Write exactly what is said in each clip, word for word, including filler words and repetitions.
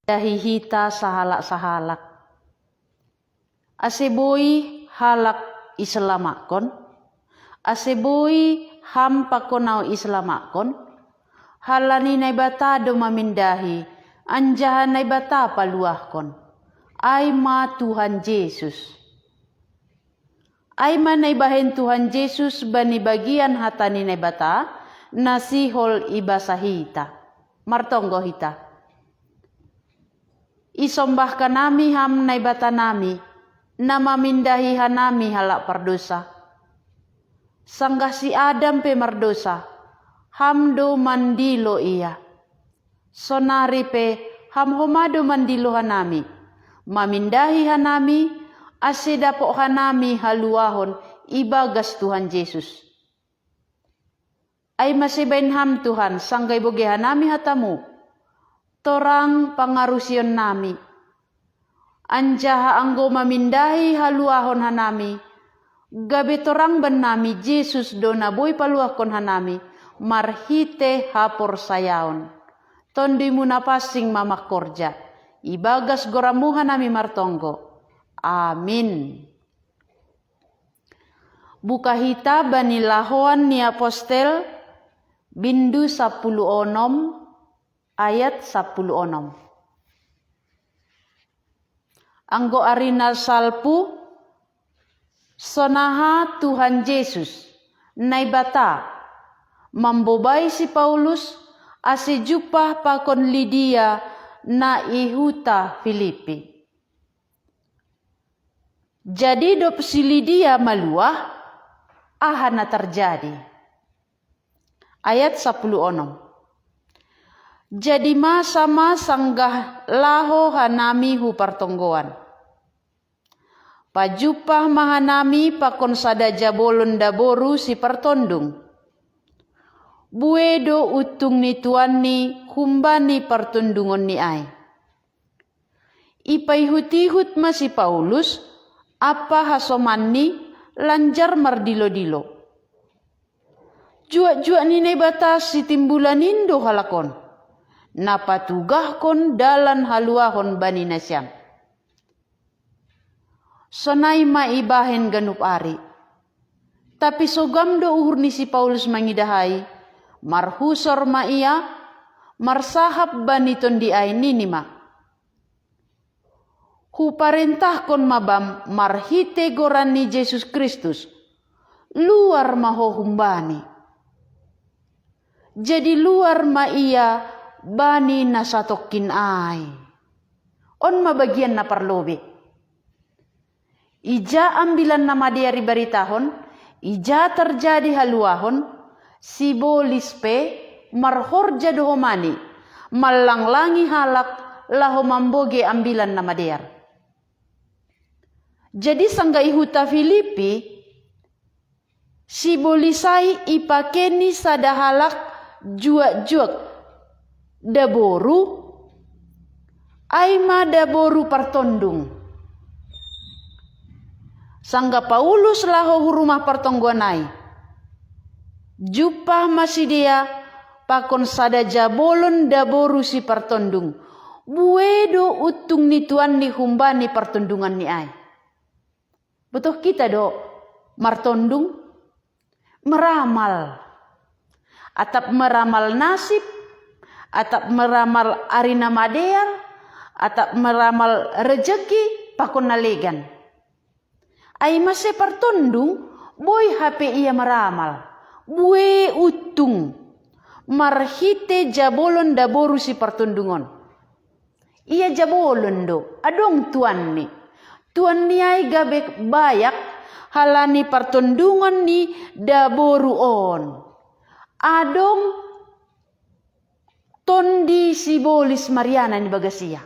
dahi hita sahalak-sahalak. Ase boi halak iselamakkon, ase boi ham pakon au iselamakkon, halani Naibata do mamindahi, anjaha Naibata paluahkon. Ai ma Tuhan Jesus. Ai ma na ibahen Tuhan Jesus bani bagian hata ni Naibata, na sihol ibasa hita. Martonggo hita. Isombahkan nami ham Naibata nami, na mamindahi hanami halak pardosa. Sanggah si Adam pe mardosa, ham do mandilo ia. Sonari pe ham homa do mandilo hanami, mamindahi hanami, ase dapot hanami haluahon ibagas Tuhan Jesus. Ai mase baen ham Tuhan, sanggah ibogei hanami hatamu, torang pangarusion nami. Anjaha anggo mamindahi haluahon hanami, gabe torang bannami Jesus do na boi paluahkon hanami, marhite haporsayaon. Tonduimu na pansing ma mangkorja, ibagas gorammu hanami martonggo. Amin. Buka hita bani lahoan ni apostel, bindu sapuluh onom, ayat sapuluh onom. Anggo ari na salpu, sonaha Tuhan Jesus, Naibata, mambobai si Paulus, ase jumpah pakon Lidia na i huta Filipi. Jadi dob si Lidia maluah, aha na tarjadi? Ayat sapuluh onom. Jadi masa ma sanggah laho hanami hu partonggoan. Pajumpah ma hanami pakon sada jabolon daboru si partondung. Bue do untung ni tuanni humbani partondungonni ai. Ipaihut-ihut ma si Paulus ampa hasomanni lanjar mardilo-dilo. Juak-juak ni Naibata Sitimbulan in do halak on, na patugahkon dalan haluahon bani nasiam. Sonai ma ibahen ganup ari. Tapi sogam do uhur ni si Paulus mangidahai, marhusor ma ia, marsahap bani tondi ai nini ma: Huparentahkon ma bam marhite goran ni Jesus Kristus, luar ma ho humbani. Jadi luar ma ia bani na satongkin ai. On ma bagian na parlobei. Ija Ambilan Namadear ibaritahon, ija tarjadi haluahon, sibolis pe marhorja do homani, mallanglangi halak laho mambogei Ambilan Namadear. Jadi sanggah i huta Filipi, sibolis ai ipakeni sada halak juak-juak daboru, ai ma daboru partondung. Sanggah Paulus laho hu rumah partonggoan ai, jumpah ma sidea pakon sada jabolon daboru si partondung. Bue do untung ni tuanni humbani partondunganni ai. Botoh hita do martondung? Meramal. Atap meramal nasib, atap meramal ari na madear, atap meramal rejeki pakon na legan. Ai mase partondung, boi hape ia meramal. Bue untung marhite jabolon daboru si partondung on. Ia jabolon do, adong tuanni. Tuanni ai gabe bayak halani partondungan ni daboru on. Adong tondi sibolis marianan ibagas ia.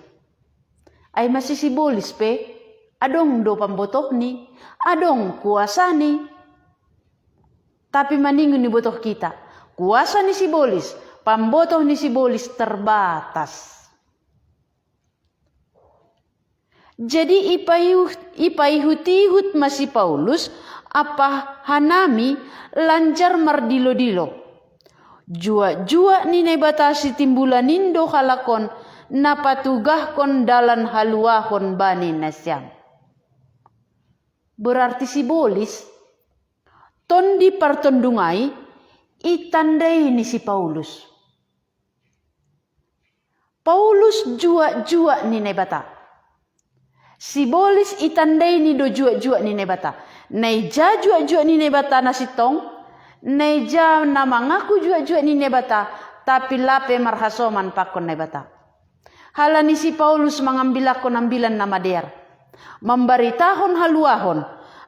Ai mase sibolis pe, adong do pambotohni, adong kuasani. Tapi maningon ni botoh hita, kuasa ni sibolis, pambotoh ni sibolis terbatas. Jadi ipaihut-ihut ma si Paulus ampa hanami lanjar mardilo-dilo. Juak-juak ni Naibata Sitimbulan in do halak on na patugahkon dalan haluahon bani nasiam. Berarti sibolis, tondi partondung ai itandai ni si Paulus. Paulus juak-juak ni Naibata. Sibolis itandai ni do juak-juak ni Naibata. Naija juak-juak ni Naibata na sintong, naija na mangaku juak-juak ni Naibata, tapi lape marhasoman pakon Naibata. Halani si Paulus mangambilakkon Ambilan Namadear, mambaritahon haluahon,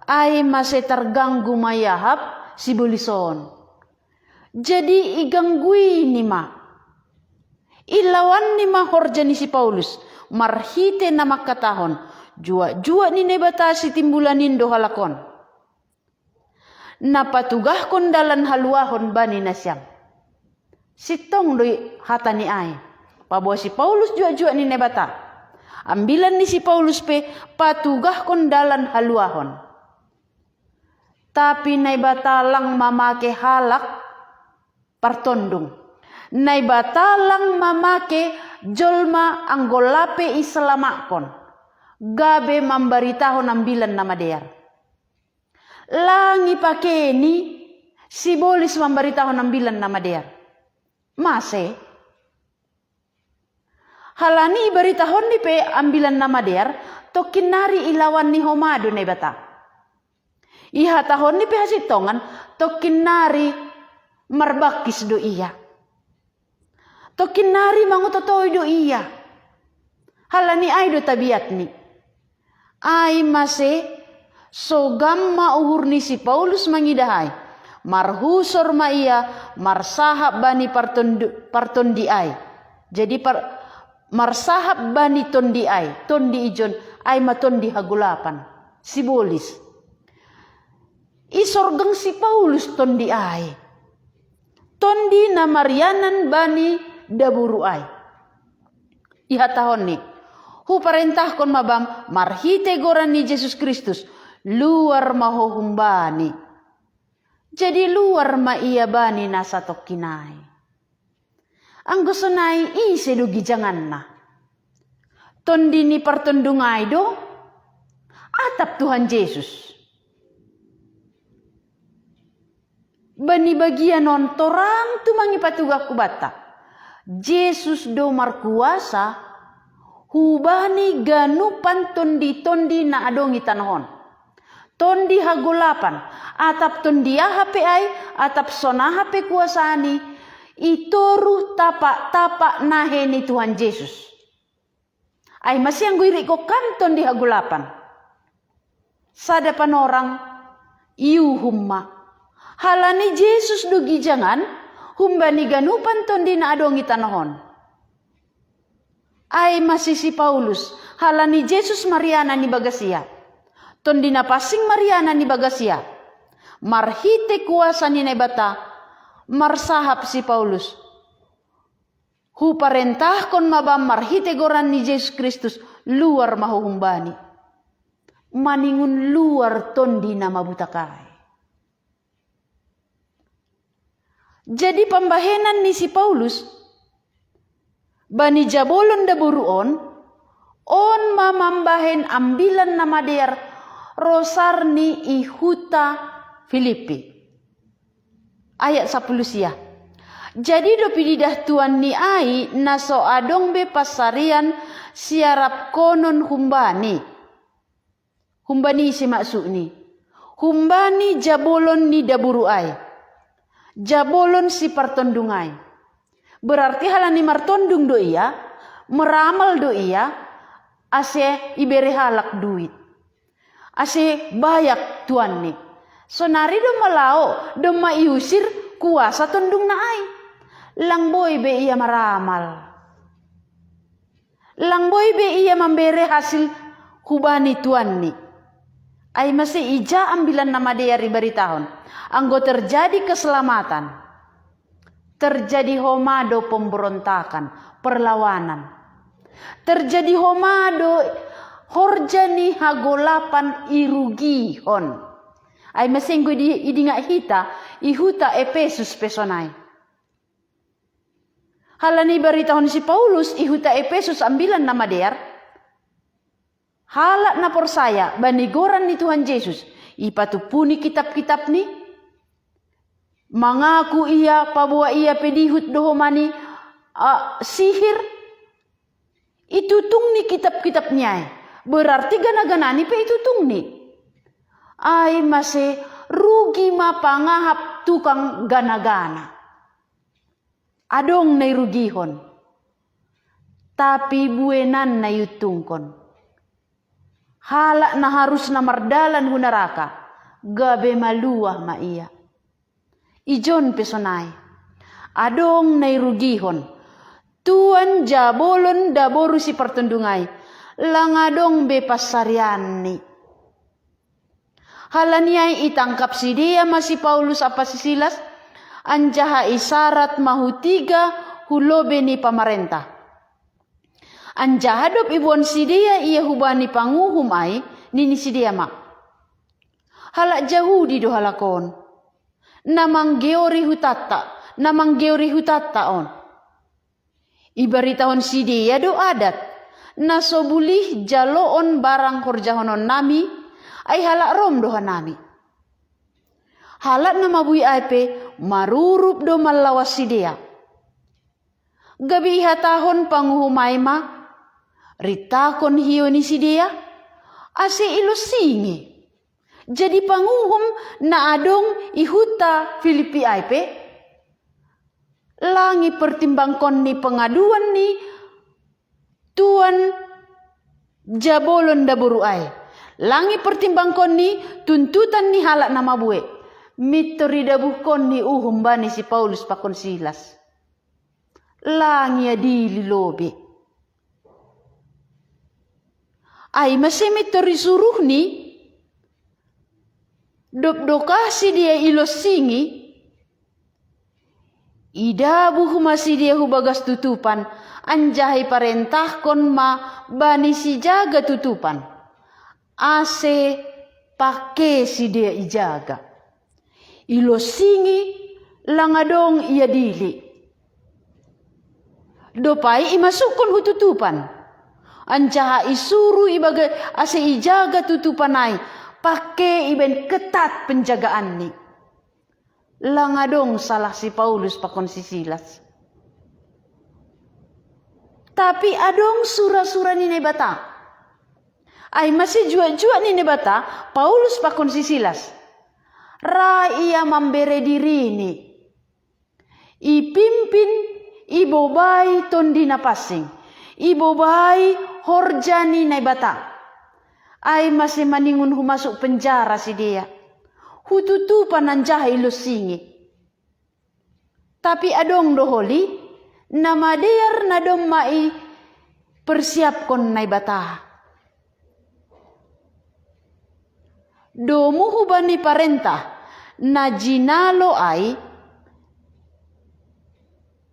ai mase targanggu maiahap sibolis on. Jadi igangguini ma. Ilawanni ma horja ni si Paulus, marhite na mangkatahon, juak-juak ni Naibata Sitimbulan in do halak on, na patugahkon dalan haluahon bani nasiam. Sintong do hata ni ai. Paboa si Paulus juak-juak ni Naibata. Ambilan ni si Paulus pe patugahkon dalan haluahon. Tapi Naibata lang mamake halak partondung. Naibata lang mamake jolma anggo lape isalamakkon, gabe mambaritahon Ambilan Namadear. Lang ipakeni sibolis mambaritahon Ambilan Namadear. Mase? Halani ibaritahonni pe Ambilan Namadear, tongkin nari ilawanni homa do Naibata. Ihatahonni pe hasintongan, tongkin nari marbangkis do ia. Tongkin nari mangototoi do ia. Halani ai do tabiatni. Ai mase, sogam ma uhur ni si Paulus mangidah ai. Marhusor ma ia marsahap bani partondu-, partondi ai. Jadi par-, marsahap bani tondi ai. Tondi ijon ai ma tondi hagolapan. Sibolis. Isorgang si Paulus tondi ai. Tondi na marianan bani daboru ai. Ihatahonni, huparentahkon ma bam marhite goran ni Jesus Kristus, luar ma ho humbani. Jadi luar ma ia bani na satongkin ai. Anggo sonai ise do gijanganna? Tondi ni partondung ai do? Atap Tuhan Jesus? Bani bagian on torang tumang ipatugah hubanta. Jesus do markuasa hubani ganupan tondi-tondi na adong i tanoh on. Tondi hagolapan, atap tondi aha pe ai, atap son aha pe kuasani, i toruh tapak-tapak nahe ni Tuhan Jesus. Ai mase anggo irikko kan tondi hagolapan, sada panorang iuhum ma. Halani Jesus do gijangan humbani ganupan tondi na adong i tanoh on. Ai mase si Paulus, halani Jesus marianan i bagas ia. Tondi na pansing marianan i bagas ia. Marhite kuasa ni Naibata, marsahap si Paulus, huparentahkon ma bam marhite goran ni Jesus Kristus, luar ma ho humbani. Maningon luar tondi na mabutak ai. Jadi pambahenan ni si Paulus bani jabolon daboru on, on ma mambahen Ambilan Namadear rosarni i huta Filipi. Ayat sapuluh sia. Jadi dob ididah tuanni ai na so adong be pansarian siarapkonon humbani. Humbani ise maksudni? Humbani jabolon ni daboru ai. Jabolon si partondung ai. Berarti halani martondung do ia, meramal do ia, ase ibere halak duit. Ase bayak tuanni. Sonari domma lao, domma iusir kuasa tondungna ai. Lang boi be ia maramal. Lang boi be ia mambere hasil hubani tuanni. Ai mase ija Ambilan Namadear ibaritahon. Anggo terjadi keselamatan, terjadi homa do pemberontakan, perlawanan. Terjadi homa do horja ni hagolapan irugihon. Ai mase anggo idi-, idingat hita, i huta Epesus pe sonai. Halani baritahon si Paulus i huta Epesus ambilan na madear, halak na porsaya bani goran ni Tuhan Jesus, ipatumpuni kitab-kitabni, mangaku ia, paboa ia pe dihut do homa ni, ah, sihir, itutungni kitab-kitabni ai. Berarti gana-ganani pe itutungni. Ai mase rugi ma pangahap tukang gana-gana. Adong na irugihon, tapi buenan na iuntungkon. Halak na harus na mardalan hu naraka, gabe maluah ma ia. Ijon pe sonai. Adong na irugihon. Tuan jabolon daboru si partundung ai. Lang adong be pansarianni. Halani ai itangkap sidea ma si Paulus ampa si Silas, anjaha isarat ma hu tiga hu lobei ni pamarentah. Anjaha dob iboan sidea ia hubani panguhum ai, nini sidea ma: Halak Jahudi do halak on, na manggeori hutanta, na manggeori hutanta on. Ibaritahon sidea do adat, na so bulih jaloon barang horjahononnami, ai halak Rom do hanami. Halak na mabui ai pe marurup do mallawas sidea. Gabe ihatahon panguhum ai ma: Rintahkon hiou ni sidea, ase ilossingi. Jadi panguhum na adong i huta Filipi ai pe, lang ipertimbangkon ni pengaduan ni tuan jabolon daboru ai. Lang ipertimbangkon ni tuntutan ni halak na mabue. Mintor idabuhkon ni uhum bani si Paulus pakon Silas. Lang iadili lobei. Ai mase mintor isuruhni, dob dokah sidea ilossingi, idabuh ma sidea hu bagas tutupan, anjaha iparentahkon ma bani sijaga tutupan, ase pangke sidea ijaga. Ilossingi, lang adong iadili. Dob ai imasukkon hu tutupan. Anjaha isuru ibaga ase ijaga tutupan ai, pangke ibaen ketat penjagaanni. Lang adong salah si Paulus pakon si Silas. Tapi adong sura-sura ni Naibata. Ai mase juak-juak ni Naibata, Paulus pakon si Silas. Ra ia mambere dirini. Ipimpin, ibobai Tondi Na Pansing. Ibobai horja ni Naibata. Ai mase maningon hu masuk penjara sidea. Hu tutupan anjaha ilossingi. Tapi adong do holi, na madear na domma ipersiapkon Naibata. Domu hubani parentah na jinalo ai,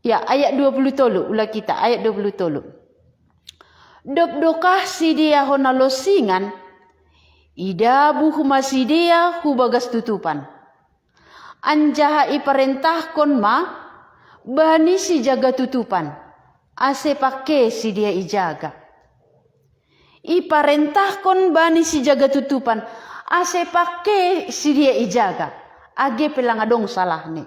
ya, ayat dua puluh tolu, ulang kita, ayat dua puluh tolu. Dob dokah sidea hona lossingan, idabuh ma sidea hu bagas tutupan. Anjaha iparentahkon ma bani sijaga tutupan, ase pangke sidea ijaga. Iparentahkon bani sijaga tutupan, ase pangke sidea ijaga. Age pe lang adong salahni.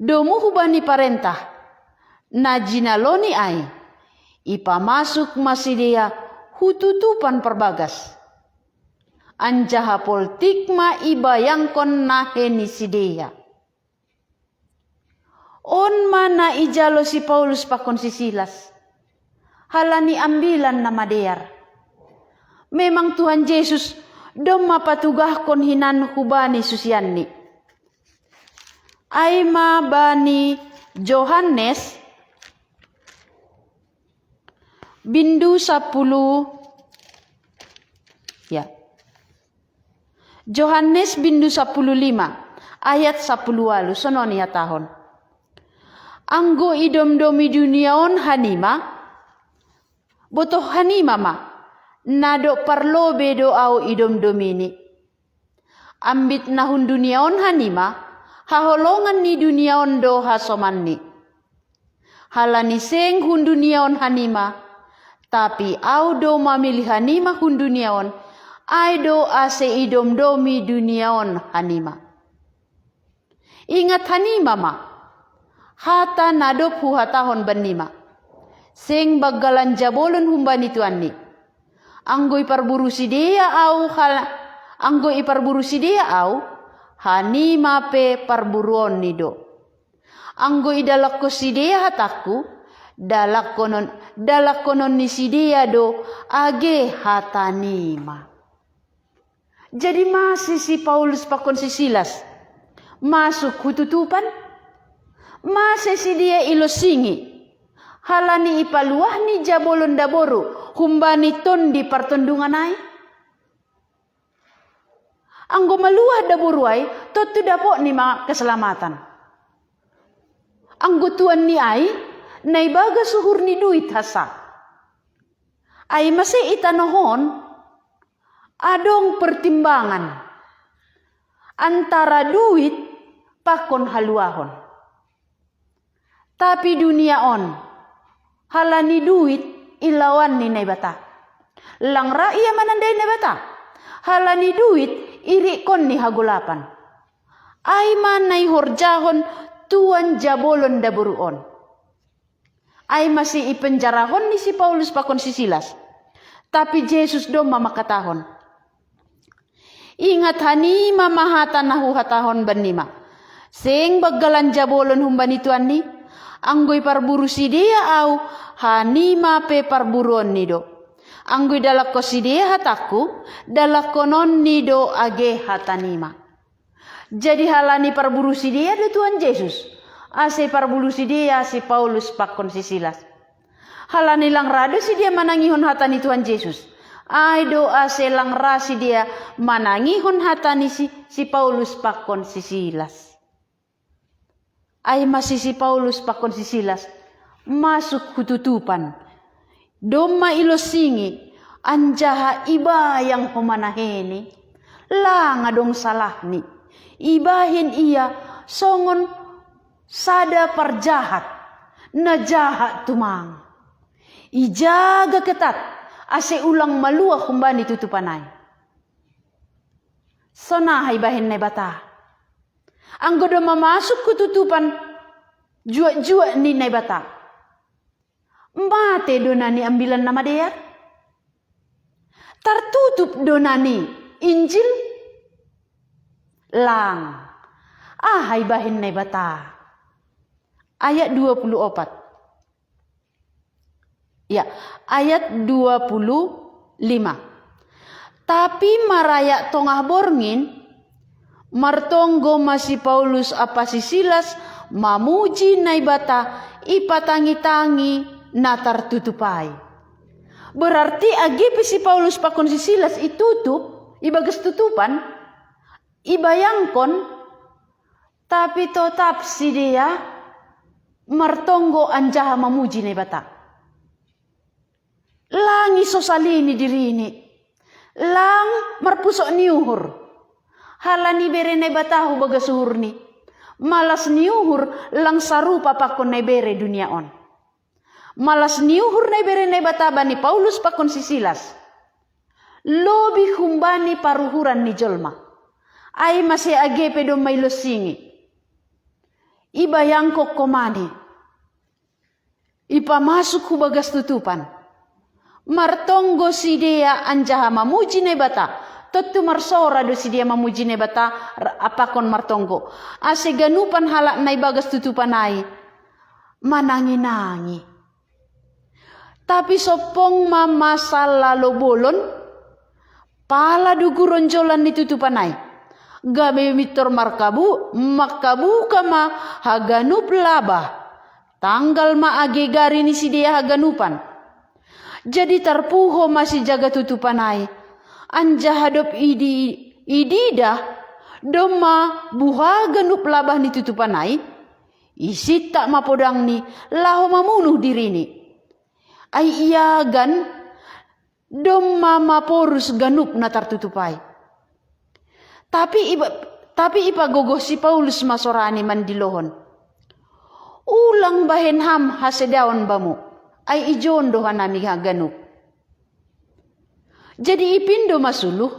Domu hubani parentah na jinaloni ai, ipamasuk ma sidea hu tutupan parbagas. Anjaha poltik ma ibayangkon nahe ni sidea. On ma na ijalo si Paulus pakon si Silas. Halani ambilan na madear. Memang Tuhan Jesus domma patugahkon hinan hubani susianni. Ai ma bani Johannes bindu sapuluh, ya. Johannes bindu sapuluh lima, ayat sapuluh ualu, sonon ihatahon. Anggo idomdomi dunia on hanima, botoh hanima ma, na dob parlobei do au idomdomini. Ambit na hun dunia on hanima, haholongan ni dunia on do hasomanni. Halani seng hun dunia on hanima, tapi au do mamili hanima hun dunia on, ai do ase idomdomi dunia on hanima. Ingat hanima ma hata na dob huhatahon bannima. Seng banggalan jabolon humbani tuanni. Anggo iparburu sidea au hal, anggo iparburu sidea au, hanima pe parburuonni do. Anggo idalakkon sidea hatangku, dalakkonon, dalakkonon ni sidea do age hatanima. Jadi mase si Paulus pakon si Silas masuk hu tutupan? Mase sidea ilossingi halani ipaluahni jabolon daboru humbani tondi partondungan ai? Anggo maluah daboru ai, tontu dapotni ma keselamatan. Anggo tuanni ai, na ibagas uhur ni duit hansa. Ai mase i tanoh on adong pertimbangan antara duit pakon haluahon. Tapi dunia on, halani duit ilaoan ni Naibata. Lang ra ia manandai Naibata. Halani duit irikkon ni hagolapan. Ai ma na ihorjahon tuan jabolon daboru on. Ai mase ipenjarahon ni si Paulus pakon si Silas. Tapi Jesus domma mangkatahon, ingat hanima ma hata na huhatahon bannima. Seng banggalan jabolon humbani tuanni. Anggo iparburu sidea au, hanima pe parburuonni do. Anggo idalakkon sidea hatangku, dalakkononni do age hatanima. Jadi halani parburu sidea do Tuhan Jesus, ase parburu sidea si Paulus pakon si Silas. Halani lang ra do sidea manangihon hata ni Tuhan Jesus, ai do ase lang ra sidea manangihon hata ni si, si Paulus pakon si Silas. Ai mase si Paulus pakon si Silas masuk hu tutupan. Domma ilossingi, anjaha ibayang homa naheni. Lang adong salahni. Ibahen ia songon sada parjahat na jahat tumang. Ijaga ketat ase ulang maluah humbani tutupan ai. Sonaha ibahen Naibata? Anggo domma masuk hu tutupan juak-juak ni Naibata, mate do na ni Ambilan Namadear? Tartutup do na ni Injil? Lang. Aha ibahen Naibata? Ayat dua puluh opat. Ya, ayat dua puluh lima. Tapi marayak tongah borngin, martonggo ma si Paulus ampa si Silas mamuji Naibata ipatangitangi na tartutup ai. Berarti age pe si Paulus pakon si Silas itutup, ibagas tutupan, ibayangkon, tapi totap sidea martonggo anjaha mamuji Naibata. Lang isosalini dirini. Lang marpusok ni uhur. Halani bere Naibata hubagas uhurni. Malas ni uhur lang sarupa pakon na ibere dunia on. Malas ni uhur na ibere Naibata bani Paulus pakon si Silas lobi humbani paruhuran ni jolma. Ai mase age pe domma ilossingi. Ibayangkon homani. Ipamasuk hubagas tutupan. Martonggo sidea anjaha mamuji Naibata. Tontu marsora do sidea mamuji Naibata pakon martonggo. Ase ganupan halak na ibagas tutupan ai mananginangi. Tapi sompong ma masa lalo bolon, pala duguron jolan ni tutupan ai, gabe mintor markabu, mangkabuka ma haganup labah. Tanggal ma age gari ni sidea haganupan. Jadi tarpuho ma sijaga tutupan ai. Anjaha dob idi, ididah domma buha ganup labah ni tutupan ai, isintak ma podangni laho mamunuh dirini. Ai iagan domma maporus ganup na tartutup ai. Tapi iba, tapi ipagogoh si Paulus ma sorani mandilohon, Ulang bahen ham hasedaon bamu, ai ijon do hanami haganup. Jadi ipindo ma suluh,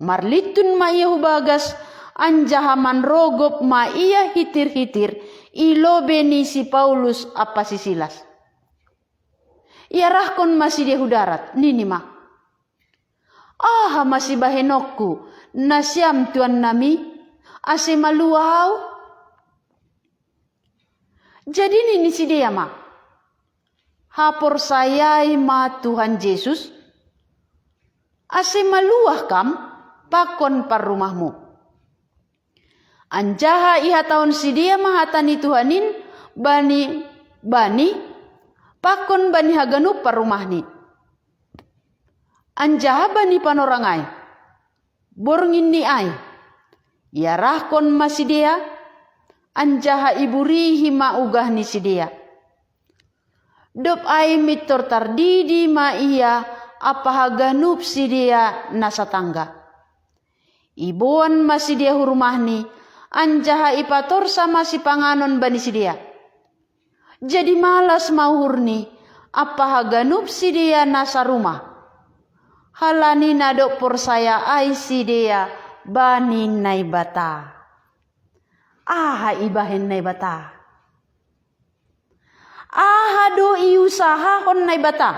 marlintun ma ia hu bagas, anjaha manrogop ma ia hitir-hitir i lobei ni si Paulus ampa si Silas. Iarahkon ma sidea hu darat, nini ma: Aha ma sibahenonku, nasiam tuannami, ase maluah ahu? Jadi nini sidea ma: Haporsayai ma Tuhan Jesus, ase maluah kam pakon parrumahmu. Anjaha ihatahon sidea ma hata ni Tuhan in bani, bani, pakon bani haganup parrumahni. Anjaha bani panorang ai, bornginni ai, iarahkon ma sidea, anjaha iburihi ma ugah ni sidea. Dob ai mintor tardidi ma ia ampa haganup sidea na satangga. Iboan ma sidea hu rumahni, anjaha ipatorsa ma sipanganon bani sidea. Jadi malas ma uhurni ampa haganup sidea na sarumah, halani na dob porsaya ai sidea bani Naibata. Aha ibahen Naibata? Aha do iusahahon Naibata,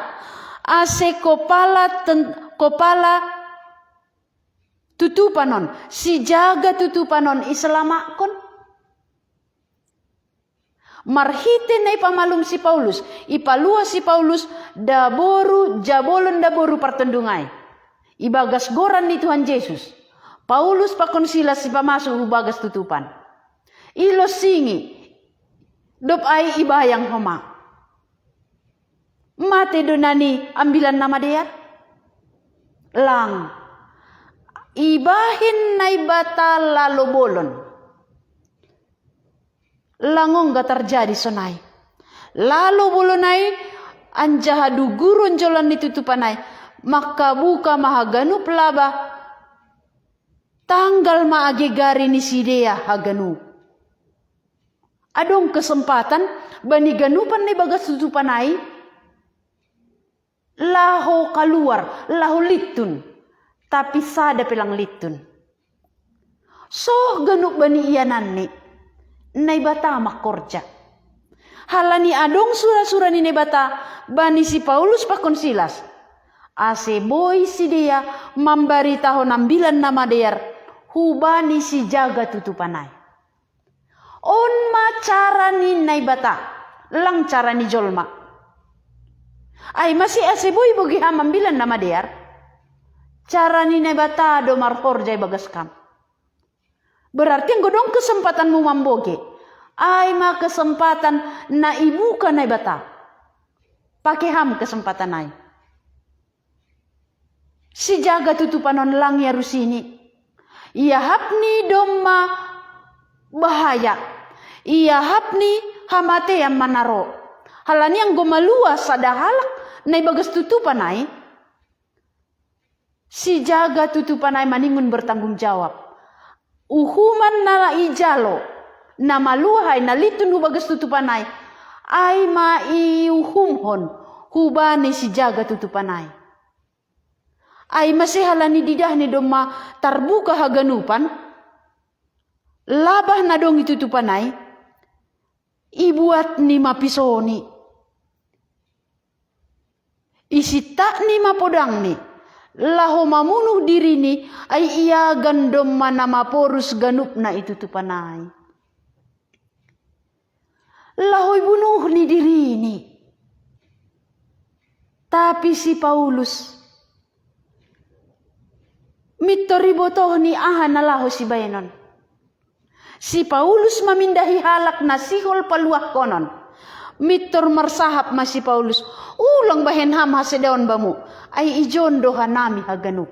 ase kopala ten-, kopala tutupan on, sijaga tutupan on iselamakkon? Marhite na ipamalum si Paulus, ipaluah si Paulus daboru, jabolon daboru partondung ai ibagas goran ni Tuhan Jesus, Paulus pakon Silas sipamasu hu bagas tutupan. Ilossingi, dob ai ibayang homa. Mate do nani ambilan na madear? Lang. Ibahen Naibata lalo bolon. Lang ongga tarjadi sonai. Lalo bolon ai, anjaha duguron joloan ni tutupan ai, mangkabuka ma haganup labah, tanggal ma age gari ni sidea haganup. Adong kesempatan bani ganupan na ibagas tutupan ai laho kaluar, laho lintun, tapi sada pe lang lintun. Soh ganup bani iananni, Naibata mangkorja. Halani adong sura-sura ni Naibata bani si Paulus pakon Silas, ase boi sidea mambaritahon ambilan na madear hubani sijaga tutupan ai. On ma cara ni Naibata, lang cara ni jolma. Ai mase ase boi bogei ham ambilan na madear? Cara ni Naibata do marhorja ibagas kam. Berarti anggo dong kesempatanmu mambogei, ai ma kesempatan na ibuka Naibata. Pake ham kesempatan ai. Sijaga tutupan on lang iarusini. Iahapni domma bahaya. Iahapni hamatean ma na ro. Halani anggo maluah sada halak na ibagas tutupan ai, sijaga tutupan ai maningon bertanggung jawab. Uhuman na ijalo na maluah ai, na lintun hu bagas tutupan ai, ai ma iuhumhon hubani sijaga tutupan ai. Ai mase halani didahni domma tarbuka haganupan, labah na dong i tutupan ai, ibuatni ma pisoni. Isintakni ma podangni, laho mamunuh dirini, ai iagan domma na maporus ganupna i tutupan ai. Laho ibunuhni dirini. Tapi si Paulus, mintor ibotohni aha na laho sibaenon. Si Paulus mamindahi halak na sihol paluahkonon. Mintor marsahap ma si Paulus, ulang bahen ham hasedaon bamu, ai ijon do hanami haganup.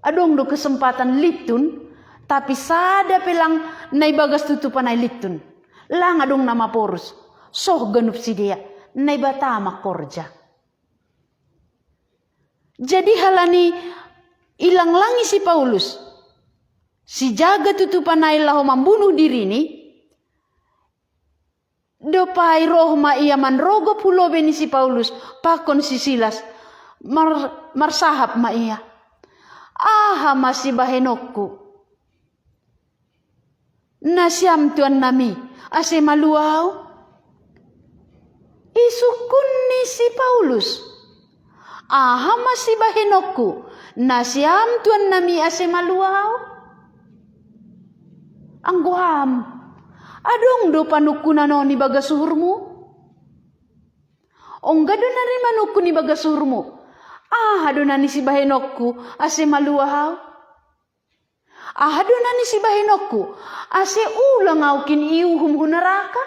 Adong do kesempatan lintun, tapi sada pe lang na ibagas tutupan ai lintun. Lang adong na maporus, soh ganup sidea, Naibata mangkorja. Jadi halani ilanglangi si Paulus sijaga tutupan ai laho mambunuh dirini, Dopai roh ma ia manrogop hu lobei ni si Paulus pakon si Silas. Mar-, marsahap ma ia: Aha ma sibahenonku? Nasiam tuannami, ase malua ahu? Isungkun ni si Paulus: Aha ma sibahenonku? Nasiam tuannami, ase malua ahu? Anggo ham, adong do panungkunan on ibagas uhurmu? Ongga do na manungkun ibagas uhurmu: Aha do na nisibahenonku, ase malua ahu? Aha do na nisibahenonku, ase ulang ahu kin iuhum hu naraka?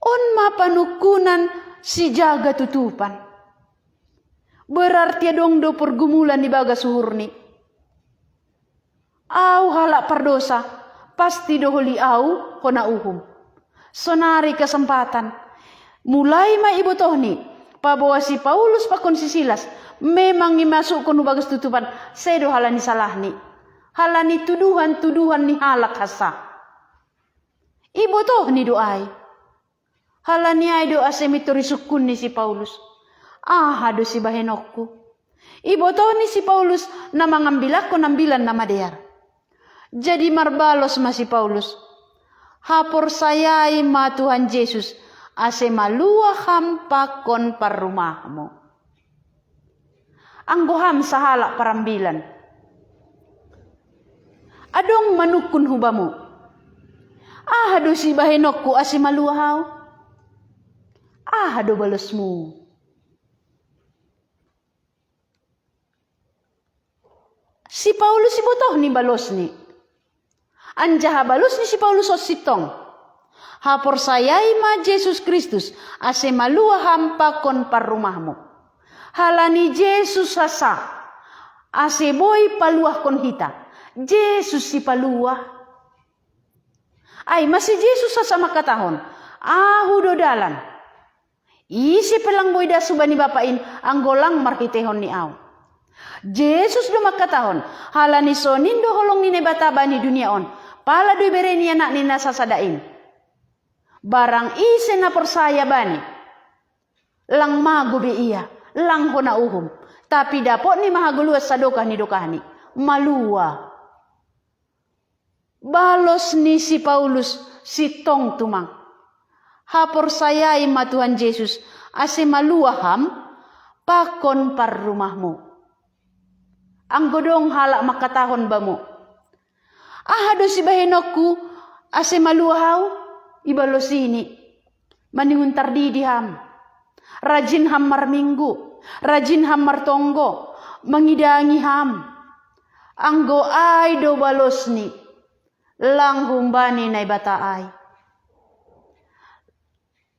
On ma panungkunan sijaga tutupan. Berarti adong do pergumulan ibagas uhurni. Ahu halak pardosa, pasti do holi ahu hona uhum. Sonari kesempatan. Mulai ma ibotohni, paboa si Paulus pakon si Silas memang imasukkon hu bagas tutupan, sedo halani salahni. Halani tuduhan-tuduhan ni halak hansa. Ibotohni do ai. Halani ai do ase mintor isungkun ni si Paulus: Aha do sibahenonku? Ibotohni si Paulus na mangambilakkon ambilan na madear. Jadi marbalos ma si Paulus: Haporsayai ma Tuhan Jesus, ase malua ham pakon parrumahmu. Anggo ham sahalak parambilan, adong manungkun hu bamu: Aha do sibahenonku, ase malua ahu? Aha do balosmu? Si Paulus ibotohni balosni. Anjaha balos ni si Paulus on sintong: Haporsayai ma Jesus Kristus, ase malua ham pakon parrumahmu. Halani Jesus hansa, ase boi paluahkon hita. Jesus sipalua. Ai mase Jesus hansa mangkatahon: Ahu do dalan. Ise pe lang boi das hubani Bapa in, anggo lang marhiteihon ni ahu. Jesus do mangkatahon: Halani sonin do holong ni Naibata bani dunia on, pala do ibere ni Anakni na sasada in. Barang ise na porsaya bani, lang mago be ia, lang hona uhum, tapi dapotni ma hagoluhan sadokah ni dokahni. Malua. Balos ni si Paulus sintong tumang: Haporsayai ma Tuhan Jesus, ase malua ham pakon parrumahmu. Anggo dong halak mangkatahon bamu: Aha do sibahenonku, ase malua ahu? Ibalosi ni: Maningon tardidi ham. Rajin ham marminggu. Rajin ham martonggo. Mangidangi ham. Anggo ai do balosni, lang humbani Naibata ai.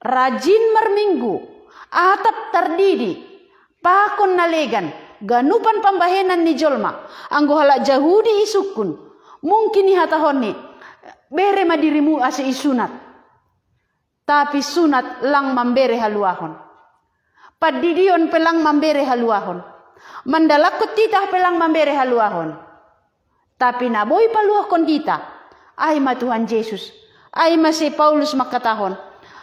Rajin marminggu, atap tardidi, pakon na legan, ganupan pambahenan ni jolma. Anggo halak Jahudi isungkun, mungkin ihatahonni: Bere ma dirimu ase isunat. Tapi sunat lang mambere haluahon. Pandidion pe lang mambere haluahon. Mandalakkon titah pe lang mambere haluahon. Tapi na boi paluahkon hita, ai ma Tuhan Jesus. Ai mase Paulus mangkatahon: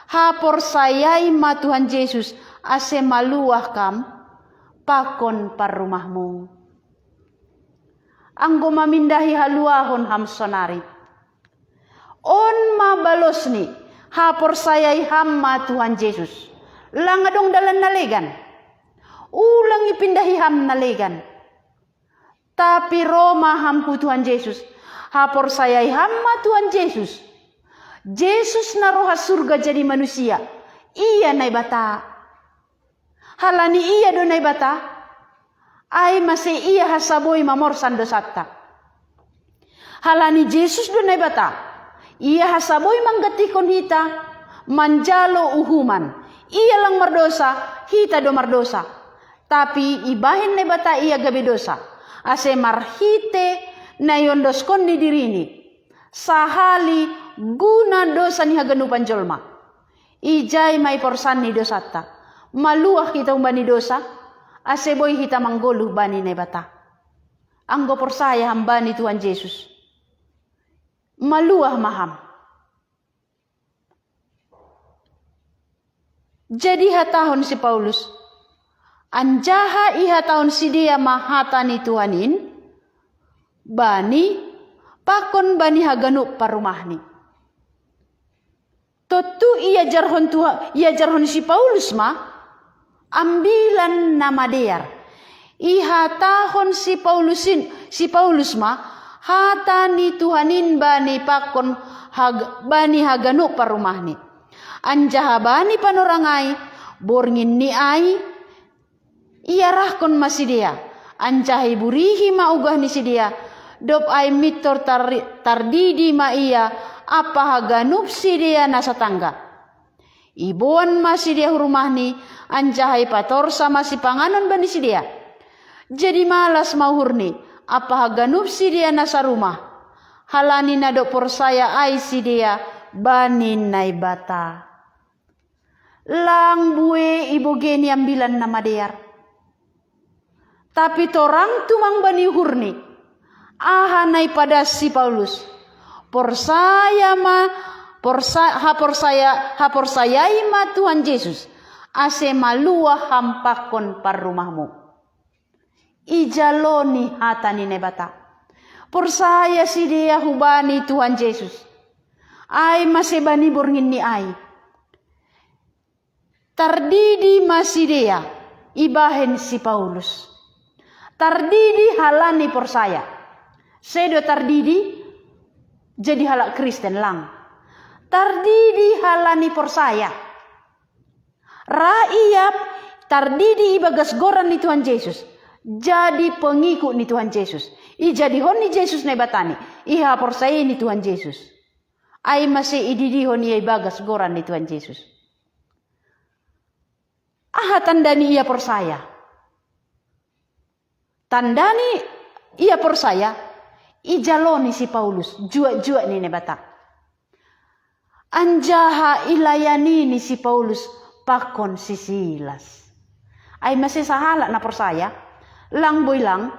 Haporsayai ma Tuhan Jesus, ase maluah kam pakon parrumahmu. Anggo mamindahi haluahon ham sonari, on ma balosni: Haporsayai ham ma Tuhan Jesus. Lang adong dalan na legan. Ulang ipindahi ham na legan. Tapi ro ma ham hu Tuhan Jesus. Haporsayai ham ma Tuhan Jesus. Jesus na ro ha surga jadi manusia. Ia Naibata. Halani ia do Naibata, ai mase ia hansa boi mamorsan dosanta. Halani Jesus do Naibata, ia hansa boi manggantihkon hita manjalo uhuman. Ia lang mardosa, hita do mardosa. Tapi ibahen Naibata ia gabe dosa, ase marhite na iondoskon ni dirini, sahali guna dosa ni haganupan jolma. Ijai ma iporsan ni dosanta. Maluah hita humbani dosa, ase boi hita manggoluh bani Naibata. Anggo porsaya ham bani Tuhan Jesus, maluah ma ham. Jadi hatahon si Paulus, anjaha ihatahon sidea ma hata ni Tuhan in, bani, pakon bani haganup parrumahni. Tontu iajarhon Tuhan, iajarhon si Paulus ma, ambilan na madear. Ihatahon si Paulusin, si Paulus ma, hata ni Tuhan in bani pakon hag, bani haganup parrumahni. Anjaha bani panorang ai, borngin ni ai, iarahkon ma sidea, anjaha iburihi ma ugah ni sidea, dob ai mintor tar, tardidi ma ia, ampa haganup sidea na satangga. Iboan ma sidea hu rumahni, anjaha ipatorsa ma sipanganon bani sidea. Jadi malas ma uhurni, ampa haganup sidea na sarumah. Halani na dob porsaya ai sidea bani Naibata. Lang bue ibogei ni ambilan na madear. Tapi torang tumang bani uhurni. Aha na ipadas si Paulus? Porsaya ma, porsa, haporsaya, haporsayai ma Tuhan Jesus, ase maluah ham pakon parrumahmu. Ijalo ni hata ni Naibata. Porsaya sidea hubani Tuhan Jesus. Ai mase bani borngin ni ai. Tardidi ma sidea ibahen si Paulus. Tardidi halani porsaya. Sedo tardidi jadi halak Kristen lang. Tardidi halani porsaya. Ra ia tardidi ibagas goran ni Tuhan Jesus. Jadi pengikut ni Tuhan Jesus. Ijadihon ni Jesus Naibatani. Ihaporsayai ni Tuhan Jesus. Ai mase ididihon ia ibagas goran ni Tuhan Jesus. Aha tanda ni ia porsaya? Tanda ni ia porsaya, ijalo ni si Paulus, juak-juak ni Naibata. Anjaha ilayani ni si Paulus pakon si Silas. Ai mase sahalak na porsaya, lang boi lang,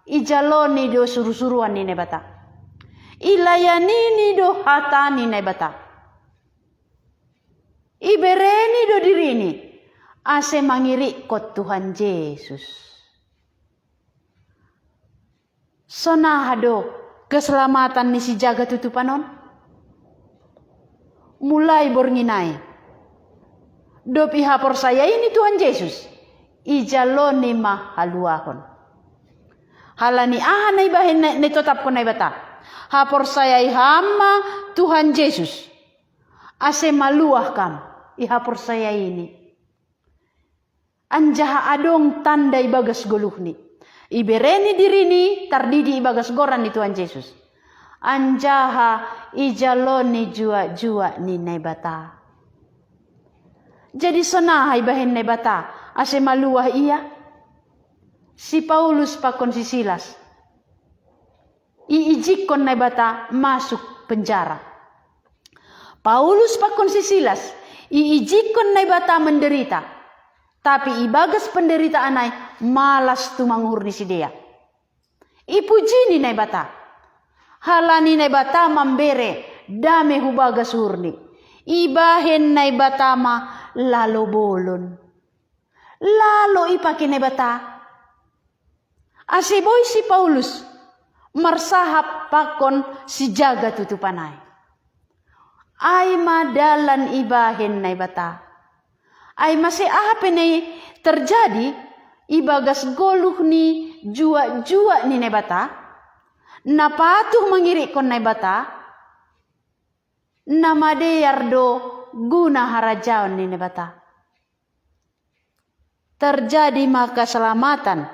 ijalo ni do suruh-suruhan ni Naibata. Ilayani ni do hata ni Naibata. Ibereni do dirini, ase mangirikkon Tuhan Jesus. Sonaha do keselamatan ni sijaga tutupan on? Mulai borngin ai. Dob ihaporsayai ni Tuhan Jesus, ijaloni ma haluahon. Halani aha na ibahen na, na itotapkon Naibata? Haporsayai ham ma Tuhan Jesus. Ase maluah kam, ihaporsayaini. Anjaha adong tanda ibagas goluhni. Ibereni dirini tardidi ibagas goran ni Tuhan Jesus. Anjaha ijaloni juak-juak ni Naibata. Jadi sonaha ibahen Naibata, ase maluah ia? Si Paulus pakon si Silas iijikkon Naibata masuk penjara. Paulus pakon si Silas iijikkon Naibata menderita. Tapi ibagas penderitaan ai malas tumang uhur ni sidea. Ipujini Naibata. Halani Naibata mambere dame hubagas uhurni. Ibahen Naibata ma lalo bolon. Lalo ipake Naibata. Ase boi si Paulus marsahap pakon sijaga tutupan ai. Ai ma dalan ibahen Naibata. Ai mase aha pe na terjadi ibagas goluh ni juak-juak ni Naibata, na patuh mangirikkon Naibata, na madear do guna harajaon ni Naibata. Terjadi ma keselamatan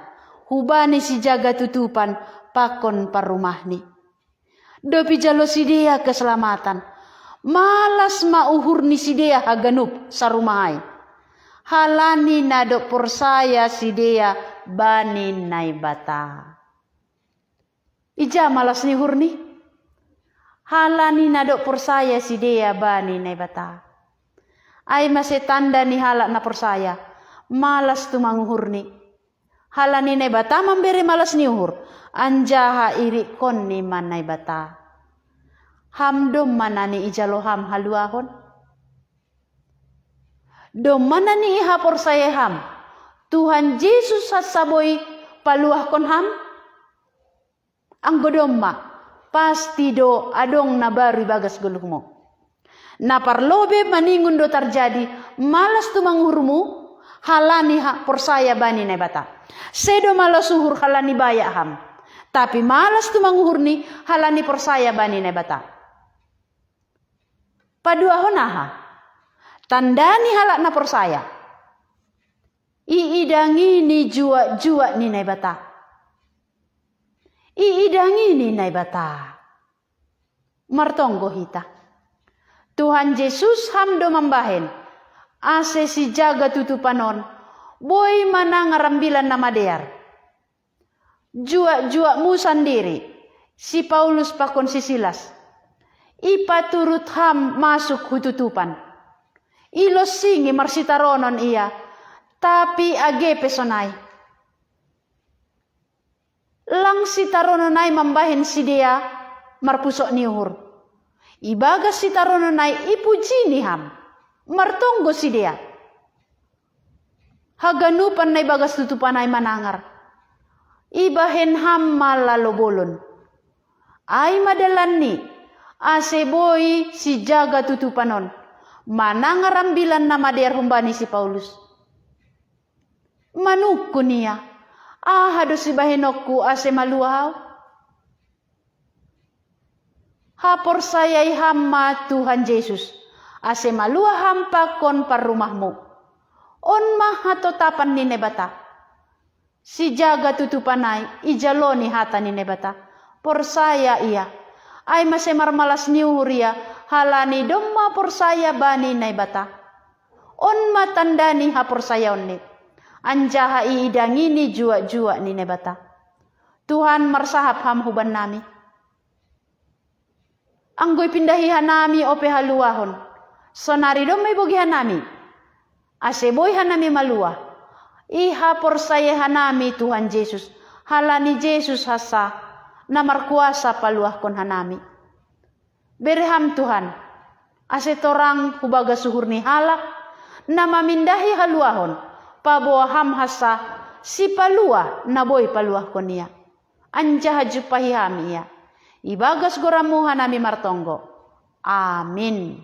hubani sijaga tutupan pakon parrumahni. Dob ijalo sidea keselamatan, malas ma uhur ni sidea haganup sarumah ai. Halani na dob porsaya sidea bani Naibata. Ija malas ni uhurni? Halani na dob porsaya sidea bani Naibata. Ai mase tanda ni halak na porsaya, malas tumang uhurni. Halani Naibata mambere malas ni uhur, anjaha irikkonni ma Naibata. Ham domma nani ijalo ham haluahon? Domma nani ihaporsayai ham? Tuhan Jesus hansa boi paluahkon ham? Anggo domma, pasti do adong na baru ibagas goluhmu. Na parlobei maningon do tarjadi, malas tu manguhurmu, halani ha porsaya bani Naibata. Sedo malas uhur halani bayak ham, tapi malas tu manguhurni halani porsaya bani Naibata. Paduahon aha? Tandani halak na porsaya. Iidangini juak-juak ni Naibata. Iidangini Naibata. Martonggo hita. Tuhan Jesus ham do mambahen, ase sijaga tutupan on boi manangar ambilan na madear. Juak-juakmu sandiri, si Paulus pakon si Silas, ipaturut ham masuk hu tutupan. Ilonsingi marsitaronon ia, tapi age pe sonai. Lang sitaronon ai mambahen sidea marpusok ni uhur. Ibagas sitaronon ai ipujini ham, martonggo sidea. Haganupan na ibagas tutupan ai manangar. Ibahen ham ma lalobolon. Ai ma dalanni, ase boi sijaga tutupan on manangar ambilan na madear humbani si Paulus. Manungkun ia, aha do sibahenonku ase maluah ahu? Haporsayai ham ma Tuhan Jesus, ase maluah ham pakon parrumahmu. On ma hatotapan ni Naibata. Sijaga tutupan ai ijaloni hata ni Naibata. Porsaya ia. Ai mase marmalas ni uhur ia, halani domma porsaya bani Naibata. On ma tandani haporsayaonni. Anjaha iidangini juak-juak ni Naibata. Tuhan marsahap ham hubannami. Anggo ipindahi hanami ope haluahon, sonari domma ibogi hanami, ase boi hanami maluah. Ihaporsayai hanami Tuhan Jesus, halani Jesus hansa na markuasa paluahkon hanami. Bere ham Tuhan, ase torang hubagas uhur ni halak na mamindahi haluahon, paboa ham hansa sipaluah na boi paluahkon ia. Anjaha jumpahi hami ia. Ibagas goranmu hanami martonggo. Amin.